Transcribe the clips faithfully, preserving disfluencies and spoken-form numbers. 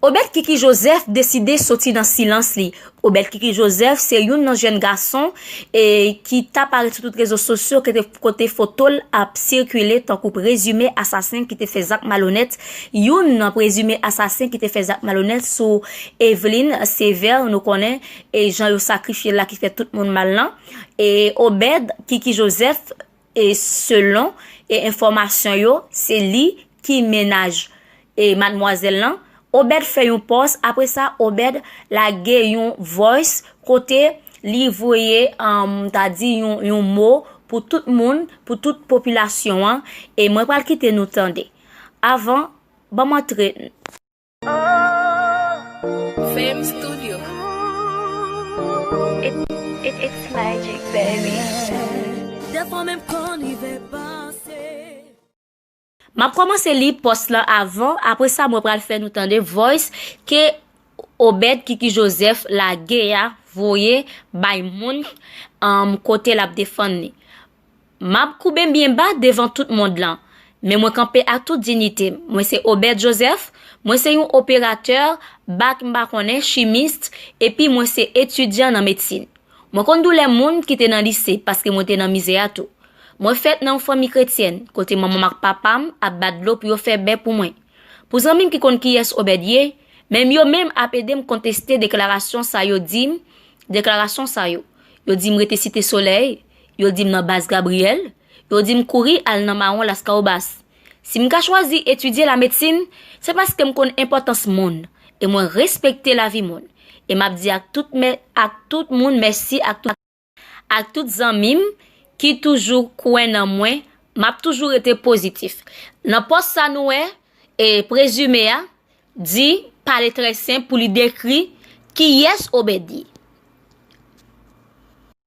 Obed Kiki Joseph deside soti nan silans li. Obed Kiki Joseph se youn nan jèn gason e ki t aparèt sou tout rezo sosyo kote, kote foto l ap sikile tankou prezime asasen ki te fè zak malonèt. Youn nan prezime asasen ki te fè zak malonèt sou Eveline Sévère, nou konnen, e jan yo sakrifye l la ki fè tout moun mal lan. E Obed Kiki Joseph, e selon e enfòmasyon yo, se li ki mennaj e madmwazèl lan. Obed fè yon pòs, apre sa, Obed lage yon voice kote li voye, um, ta di yon, yon mo pou tout moun, pou tout popilasyon an, e mwen pral kite nou tande. Avan, ban m antre. Fame Studio. It, it, it's magic, baby. Dèfwa menm konn rive panse. M ap kòmanse li pòs lan avan, apre sa mwen pral fè nou tande voice ke Obed Kiki Joseph lage a voye bay moun, um, kote l ap defann li. M ap koube m byen ba devan tout mond lan, men mwen kanpe ak tout diyite m. Mwen se Obed Joseph, mwen se yon operatè, bak m pa konnen, chimis, epi mwen se etidyan nan medsin. Mwen konn doulè moun ki te nan lise paske mwen te nan mizè a tou. Mwen fèt nan yon fanmi kretyèn, kote manman m ak papa m ap bat dlo pou yo fè bè pou mwen. Pou zanmi m ki konn kiyès Obed ye, menm yo menm ap ede m konteste deklarasyon sa yo di m, deklarasyon sa yo. Yo di m rete Site Solèy, yo di m nan Baz Gabriyèl, yo di m kouri al nan Mawon Laskawobas. Si m ka chwazi etidye lamedsin, se paske m konn enpòtans moun, e mwen respekte lavi moun. E m ap di ak tout mè-, ak tout moun mèsi ak tout ak tout zanmi m ki toujou kwè nan mwen, m ap toujou rete pozitif. Nan pòs sa nou wè, e prezime a di pale trè senp pou li dekri kiyès Obed ye.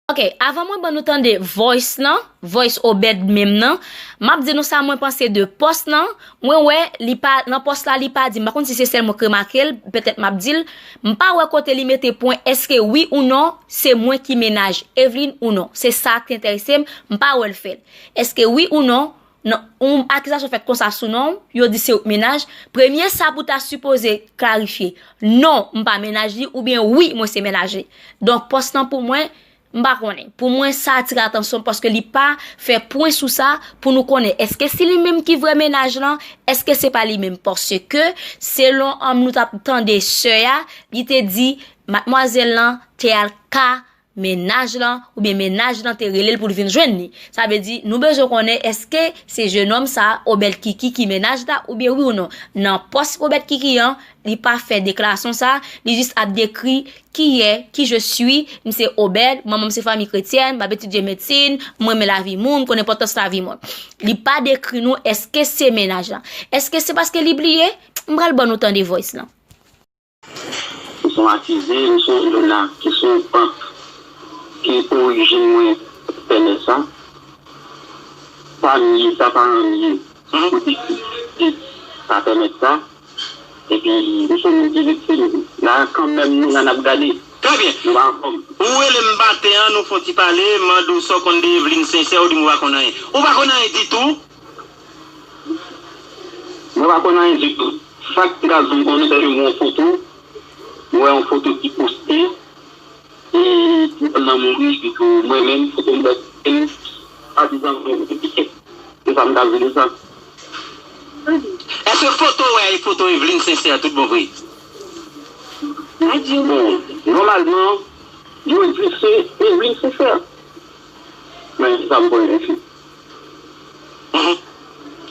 Ok, avan mwen ban nou tande voice lan, voice Obed menm nan, m ap di nou sa mwen panse de pòs lan, Mwen wè, li pa, nan pòs la, li pa di m. M pa konn si se sèl mwen k remake l, petèt m ap di l. M pa wè kote li mete pwen, èske wi ou non, se mwen ki mennaj Eveline ou non. Se sa k enterese m, m pa wè l fè l. Èske wi ou non, nan, yon akizasyon fèt konsa sou non w, yo di se ou k mennaj, premye sa pou ta sipoze klarifye, non, m pa mennaj li, oubyen wi, mwen se mennaj li. Donk, pòs lan pou mwen, M pa konnen. Pou mwen, sa atire atansyon paske li pa fè pwen sou sa pou nou konnen èske se li menm ki vrè mennaj lan, èske se pa li menm. Paske, selon, um, nou t ap tande sè a, li te di madmwazèl lan te al ka mennaj lan, oubyen mennaj lan te rele l pou l vin jwenn li. Sa vle di, nou bezwen konnen èske se jenòm sa, Obed Kiki, ki mennaj la, oubyen wi ou non. Nan pòs Obed Kiki an, li pa fè deklarasyon sa, li jis ap dekri Qui est, qui je suis, m se Obed, manman m se fanmi kretyèn, m ap etidye medsin, m renmen lavi moun, m konn enpòtans lavi moun. Li pa dekri nou èske se mennaj lan. Èske se paske li bliye? M pral ban nou tande voice lan. M se yon akize, m se yon Ilona ki se yon pant ki orijin mwen pèmèt sa. Pa m ye, sa paran m ye. Kote ki sa pèmèt sa. Epi, m se moun ki viktim. La, kanmenm, nou la n ap gade. Trè byen. Nou pa anfòm. Ou rele m maten an, nou fè yon ti pale, m mande w sa w konn de Eveline Sincère, ou di m ou pa konn anyen. Ou pa konn anyen ditou? Mwen pa konn anyen ditou. Sa k te ka di m konnen, se ke m wè yon foto, m wè yon foto ki poste, e, nan mouri, epi tou mwen menm, foto m poste, pa di zanmi m, epi Se sa m ta vle di sa. Èske foto w wè a e foto Eveline Sincère tout bon vre? Bon, nòmalman, yo di se Eveline Sincère. Men sa m konnen fi.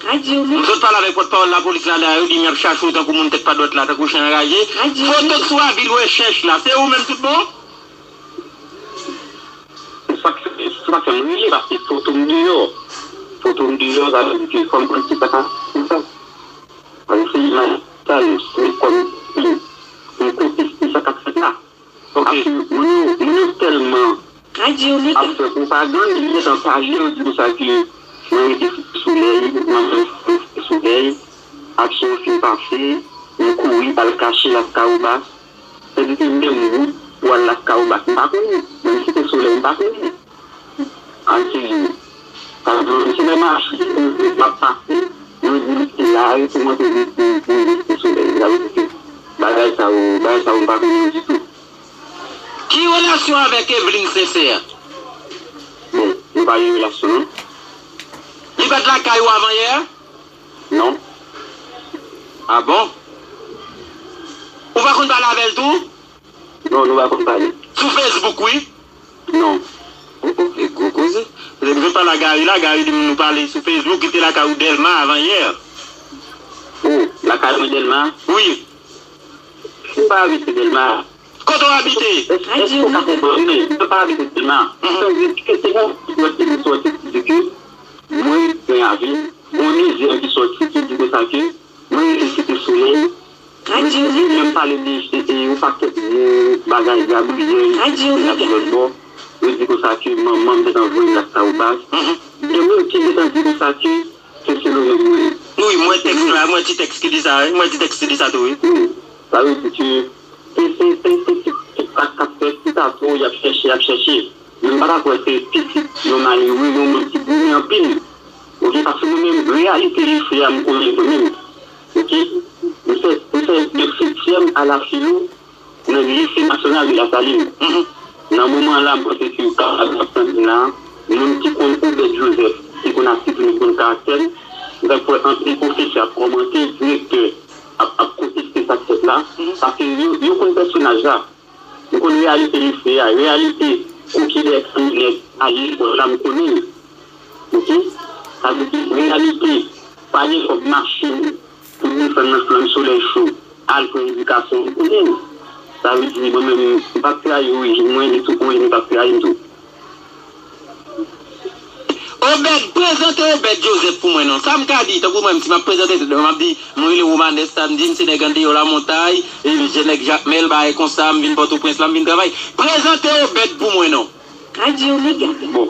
M sot pale avèk pòtpawòl lapolis la, la, yo di m y ap chache w tankou moun tèt pa dwèt la, tankou chen anraje. Foto k sou avi l rechèch la, se ou menm tout bon? Se sa k fè, se sa k fè m rele, paske foto m deyò. Foto m deyò, sa vle di ke fò m konn ki sa k ap pase. Paske se imaj sa yo, se kòm si m konteste sa k ap fèt la. Paske moun yo, moun yo tèlman ap fè pwopagann, yo gentan pale, yo di konsa ke mwen rete Site Solèy, mwen menm Site Solèy, aksyon yo fin pase, mwen kouri al kache Laskawobas. Sa vle di ke menm wout pou al Laskawobas, m pa konnen. Menm Site Solèy, m pa konnen. An serye. Sa vle di, se lè machin m ap pase, yo di m se la, yo te montre m pou, pou Site Solèy. Sa vle di ke bagay Sa yo, bagay sa yo, m pa konnen yo ditou. Ki relasyon avèk Eveline Sincère? Bon, nou pa gen relasyon, non. Li pa t lakay ou avan yè a? Non. A bon? Ou pa konn pale avè l tou? Non, nou pa konn pale. Sou Facebook, wi? Non. Oh, oh, e gwo koze. Lè m jwenn pale a Gary la, Gary di m nou pale sou Facebook, li te lakay ou Dèlma avan yè. Oh, lakay mwen Dèlma? Wi. M pa abite Dèlma. Kote w abite? Èske w ka konprann mwen? Mwen pa abite Dèlma. Mhm. Sa vle di ke se yon lòt ki te sòti ki di ke mwen gen avi, yon lizè ki sòti ki di konsa ke mwen rete Site Solèy. Mwen menm pale de e, e, yon pakèt mo, bagay, gabriyèl, epi lòt bò. Yo di konsa ke manman m te voye m Las Cahobas. Mhm. Gen moun ki gentan di konsa ke se Sendomeng mwen ye. Wi, mwen tèks la, mwen ti tèks ki di sa, wi. Mwen ti tèks ki di sa tou, wi. Wi. Sa vle di ke se, se, se, se tout, tout sa k ap fèt, tout ato, y ap chèche, y ap chèche. Men m pa ta kwè se pitit yon malere, yon moun ki goumen anpil. Oke, paske mwen menm, reyalite lise a, m konnen l mwen menm. Oke? M fè, m fè de setyèm a la filo nan Lycée National de la Saline. Mhm. Nan moman la, m panse ke w kapab ap tande m la, moun ki konn Obed Joseph, ki konn atitid li, konn karaktè l, m ta kwè anpil pwofesè ap kòmante, direktè ap, ap konteste sa k fèt la, mhm, paske yo, yo konn pèsonaj la. M konn reyalite lise a, reyalite koki dèyè kamyonèt, ale lekòl la, m konnen l. Oke? Sa vle di, reyalite, pa gen kòb machin pou desann nan flanm solèy cho, al pran edikasyon, m konnen l. Sa vle di, mwen menm, m p ap trayi orijin mwen, li tou orijin li p ap trayi m tou. Obed, prezante Obed Joseph pou mwen non. Sa m ka di, tankou mwen, si m ap prezante tèt mwen, m ap di, mwen rele Romanes Samedi, m se nèg andeyò Lamontay, e jèn nèg Jakmèl, bagay konsa, m vin Pòtoprens la, m vin travay. Prezante Obed pou mwen non. Radyo Mega. Bon.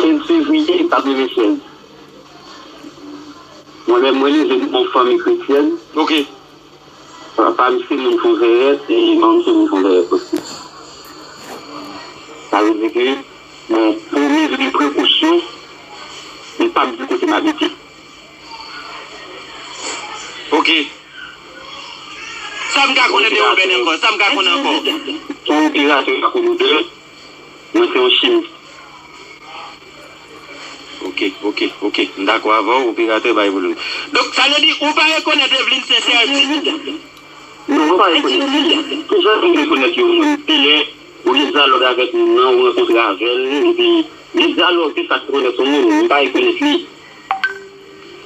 Kenz fevriye katrevennsèz. Mwen menm, mwen leve nan yon fanmi kretyèn. Oke. Papa m se moun Fonzèrèt e manman m se moun Fonzèrèt osi. Sa vle di ke, bon, pou mezi de prekosyon, m p ap di kote m abite. Oke. Sa m ka konnen de Obed ankò? Sa m ka konnen ankò? Se yon operatè lakolodè. Mwen se yon chimis. Oke, oke, oke. M dakò avè w, operatè bay pwoblèm. Donk, sa vle di, ou pa rekonèt Eveline Sincère ditou? Non, mwen pa rekonèt li. Kijan pou m rekonèt yon moun? Se lè ou gen dyalòg avèk moun nan, ou rankontre avè l, epi gen dyalòg, se sa k rekonèt yon moun. M pa rekonèt li.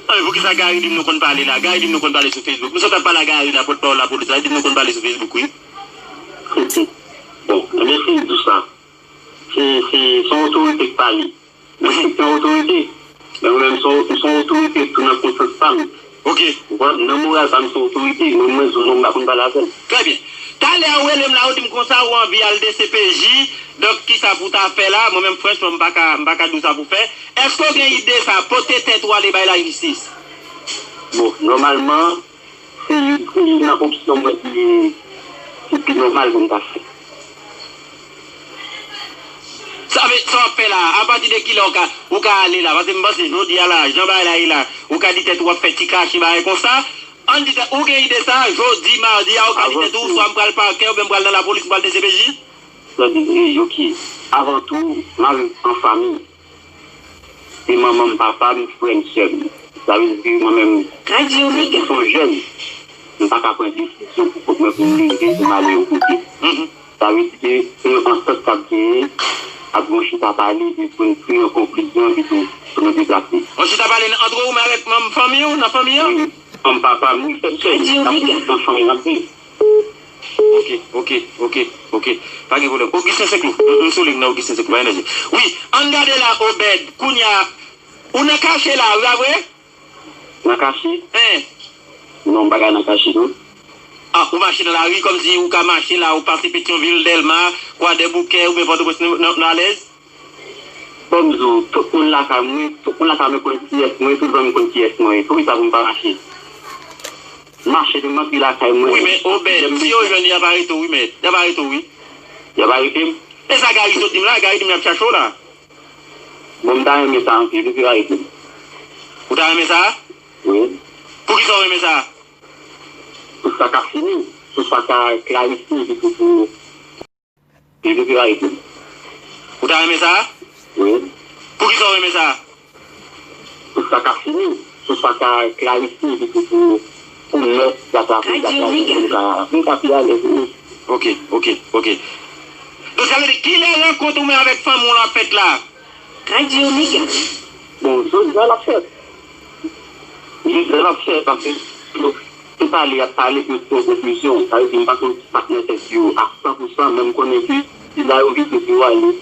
Anben, poukisa Gary di m nou konn pale la? Gary di m nou konn pale sou Facebook. M sot ap pale a Gary la, pòtpawòl lapolis la, li di m nou konn pale sou Facebook, wi. Bon, ebyen, si l di w sa, se, se, se yon otorite k pale. Mwen se yon otorite. Men mwen menm, se yon, se yon otorite tou nan konsyans pa m. Oke. Ou konprann? Nan moral pa m, se yon otorite. Mwen, mwen, di w non, m pa konn pale avè l. Trè byen. Talè a, ou rele m la, ou di m konsa, ou anvi al D C P J. Donk, kisa pou w ta fè la? Mwen menm, franchman, m pa ka, m pa ka di w sa pou w fè. Èske w gen ide sa, pote tèt ou ale bay lajistis? Bon, nòmalman, se youn nan opsyon mwen ki, ki pi nòmal pou m ta fè. Sa vle, sa w ap fè la, apati de kilè ou ka, ou ka ale la? Paske m panse jodi a la, jan bagay la ye la, ou ka di tèt ou w ap fè ti krache bagay konsa. Ann di tèt, ou gen ide sa, jodi, madi a, ou ka di tèt ou, swa m pral pakè, oubyen m pral nan lapolis, m pral D C P J. Sa di, wi, oke. Avan tou, m ap viv an fanmi. Se manman m, papa m, frè m, sè m. Sa vle di mwen menm, se yon jèn, m pa ka pran desizyon pou kont mwen pou m leve, pou m ale yon kote. Mhm. Sa vle di ke se yon antans k ap genyen, ap gen yon chita pale, epi pou n kreye yon konklizyon, epi pou, pou nou deplase. Yon chita pale ant ou menm avèk manm fanmi w, nan fanmi an? Wi, manm papa m, wi, sè m, sè m, nan fanmi an, wi. Oke, oke, oke, oke. Pa gen pwoblèm. Augustin Senclou. M, m sou liy nan Augustin Senclou, pa gen danje. Wi, ann gade la, Obed. Kounye a, ou nan kache la, wi, pa vre? Nan kache? Hein. Non, m pa ka nan kache, non. Ah, ou mache nan lari kòmsi ou ka mache la, ou pase Petyonvil, Dèlma, Kwadèboukè, oubyen Pòtoprens, nou, nou, nou alèz? Bon, m di w, tout moun lakay mwen, tout moun lakay mwen konn kiyès mwen, tout zanmi m konn kiyès mwen ye. Poukisa pou m pa mache? M mache, m antre lakay mwen. Wi, men Obed, si yo jwenn ou, y ap arete w, wi, men. Y ap arete w, wi. Y ap arete m? E sa Gary sot di m la, Gary di m y ap chache w la. Bon, m ta renmen sa anpil, wi, pou yo arete m. Ou ta renmen sa? Wi. Poukisa w renmen sa? Sa ka fini, pou sa ka klarifye li pou, pou li pou klarifye. Ou ta renmen sa? Wi. Poukisa w renmen sa? Pou sa ka fini, pou sa ka klarifye li pou, pou, pou mèt la ka pou la ka pou ka pou ka pi alèz wi. Ok, ok, ok. Donk sa vle di kilè rankont ou menm avèk fanmi w la fèt la? Radyo Mega. Bon, jodi a l ap fèt. Jodi a l ap fèt paske yo te pale, y ap pale pou yo fè yon konklisyon. Sa vle di m pa konn patnè tèt yo a san pou san, men m konnen ke se la yo vin pou yo ale.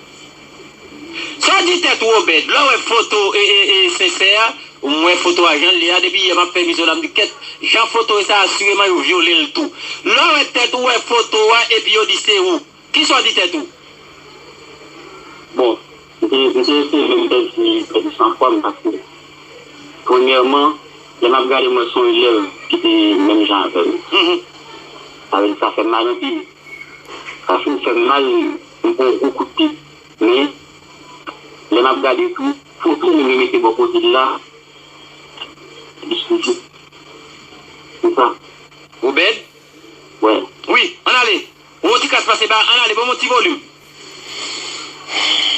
Sa w di tèt ou Obed, lè w wè foto e, e, e Sensè a, ou m wè foto a jan l ye a, depi yè m ap fè emisyon la, m di kèt, jan foto e sa asireman yo vyole l tou. Lè w wè tèt ou wè foto a epi yo di se ou, kisa w di tèt ou? Bon, m te, m te eseye menm pèdi, pèdi sanfwa m paske, premyèman, lè m ap gade m wè se yon elèv ki te menm jan avè m. Mhm. Sa vle di sa fè m mal anpil. Sa fin fè m mal, m pran yon gwo kout pye. Men, lè m ap gade tou, foto moun yo mete bò kote l la, li sou jou. Se sa. Obed? Wè. Wi, ann ale. Ou yon ti kras pase ba, ann ale, ban m yon ti volim.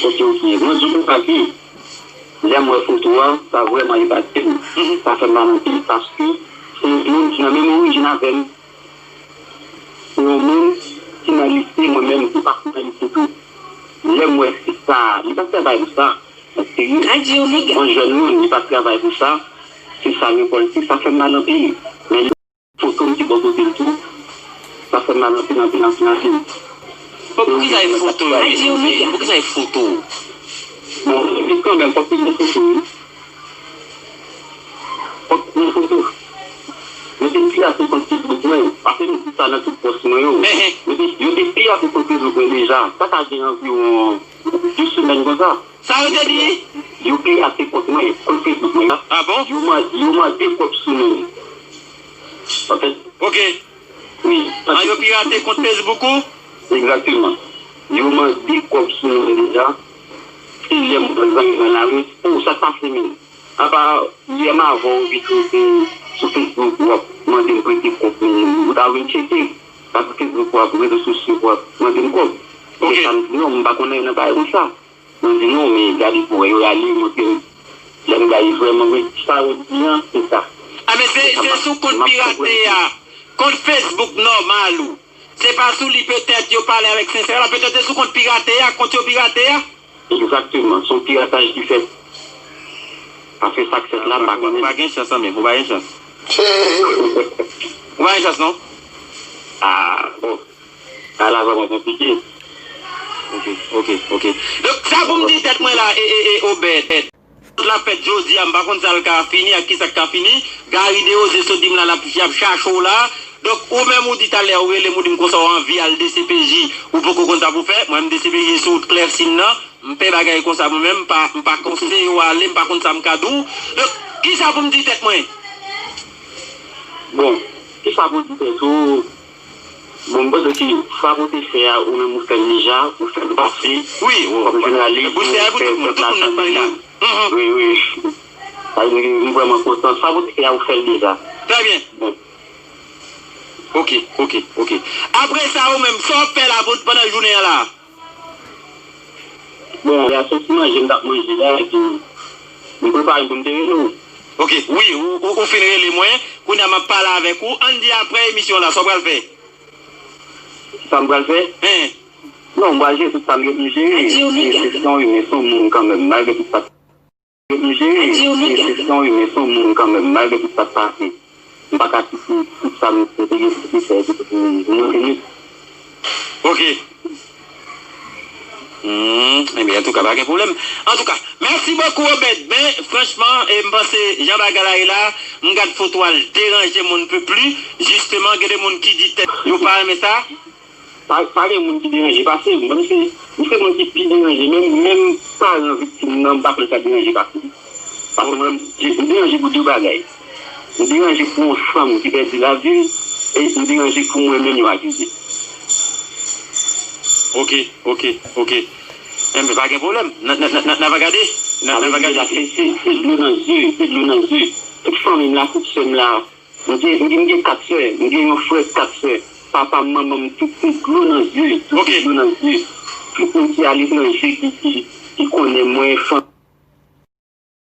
Ok, ok. Mwen di w konsa ke lè m wè foto a, sa vrèman epate m. Mhm. Sa fè m mal anpil paske se yon moun ki nan menm orijin avè m. Se yon moun ki nan lise, mwen menm, ki pa t nan lise tou. Lè m wè fi sa, li pa t travay pou sa. Mwen serye. Radyo Mega. Yon jèn moun, li pa t travay pou sa. Se sa revòlte, sa fè m mal anpil. Men foto m ki bò kote l tou, sa fè m mal anpil, anpil, anpil, anpil. Bon, poukisa e foto yo, Radyo Mega. Poukisa e foto? Bon, men kanmenm, fòk li gen foto, wi. Fòk li gen foto. Yo te pirate kont Facebook mwen, paske m di sa nan tout pòs mwen yo. Ehe. Yo te, yo te pirate kont Facebook mwen deja. Sa ka gen anviwon de semèn konsa. Sa yo te di? Yo pirate kont mwen, kont Facebook mwen. Ah bon? Yo man-, yo mande kòb sou non m. Ok. Ok. Wi. Ah, yo pirate kont Facebook ou? Egzakteman. Yo mande kòb sou non m deja. Plizyè moun zanmi mwen la, wi. Oh, sa k pase menm? Apa, yè m avè w vin rete sou Facebook, w ap mande m prete kòb menm. Ou ta vin tcheke. Pa sou Facebook w ap, rezo sosyo w ap mande m kòb. Ok. Se sa m di, non, m pa konn anyen nan bagay konsa. Mwen di non, men gade pou wè, yo rale, montre m. Lè m gade vrèman, men sa yo di an, se sa. Ah, men se, se sou kont pirate a, kont Facebook nòmal ou. Se pa sou li petèt yo pale avèk Sensè la, petèt se sou kont pirate a, kont yo pirate a. Egzakteman, se yon pirataj ki fèt. Paske sa k fèt la, m pa konnen. Ou pa gen chans, anmè, ou pa gen chans. Ou pa gen chans, non? Ah, bon. Sa la vrèman konplike. Ok, ok, ok. Donk, sa pou m di tèt mwen la, e, e, e, Obed. Fòt la fèt jodi a, m pa konn sa l ka fini ak kisa k ka fini. Gary Desrosiers sot di m la, l ap, y ap chache w la. Donk, ou menm ou di talè, ou rele m, ou di m konsa, ou anvi al D C P J, ou poko konn sa pou fè. Mwen, m D C P J sou wout Klèsin nan. M pè bagay konsa mwen menm, m pa, m pa konseye w ale, m pa konn sa m ka di w. Donk, kisa pou m di tèt mwen? Bon, kisa pou di tèt ou? Bon, m panse ke sa pou te fè a, ou menm ou fè l deja, ou fè l pase. Wi, wi. Kòm jounalis, ou fè pèp la sa menm. Mhm. Wi, wi. Sa vle di, m vrèman kontan. Sa pou te fè a, ou fè l deja. Trè byen. Bon. Ok, ok, ok. Apre sa, ou menm, sa w ap fè la pou, pandan jounen an la? Bon, y a soti manje, m t ap manje la, epi m prepare m pou m te rele w. Ok, wi, ou, ou, ou fin rele mwen. Kounye a m ap pale avèk ou. Ann di apre emisyon la, sa w pral fè? Sa m pral fè? Hein? Non, m pral jere tout sa m gen pou m jere. Se, se, se yon imen, se yon moun kanmenm, malgre tout sa. M jere, se, se yon imen, se yon moun kanmenm, malgre tout sa k pase. M pa ka kite tout sa m te gen pou te fè, pou te fini. Ok. Hmm, ebyen, antouka, pa gen pwoblèm. Antouka, mèsi bokou, Obed. Men, franchman, e, m panse, jan bagay la ye la, m gad foto a, l deranje m on ne peut plus. Jisteman, gen de moun ki di tèt yo pa renmen sa. Pa, pa gen moun ki deranje pase m. Mwen, se, m se moun ki pi deranje. Menm, menm paran viktim nan, m pa kwè sa deranje pase m. Paske mwen, m, m deranje pou de bagay. M deranje pou yon fanm ki pèdi lavi l, e m deranje pou mwen menm yo akize. Ok, ok, ok. Enben, pa gen pwoblèm. N a, n a, n a, n a, n a va gade. N a, n a va gade. Se, se, se dlo nan zye, se dlo nan zye. Tout fanmi m la, tout sè m la, M gen, m gen, m gen kat sè, m gen yon frè kat sè. Papa m, manman m, tout se dlo nan zye, tout se dlo nan zye. Tout moun ki aletranje ki, ki, ki konnen mwen, fanmi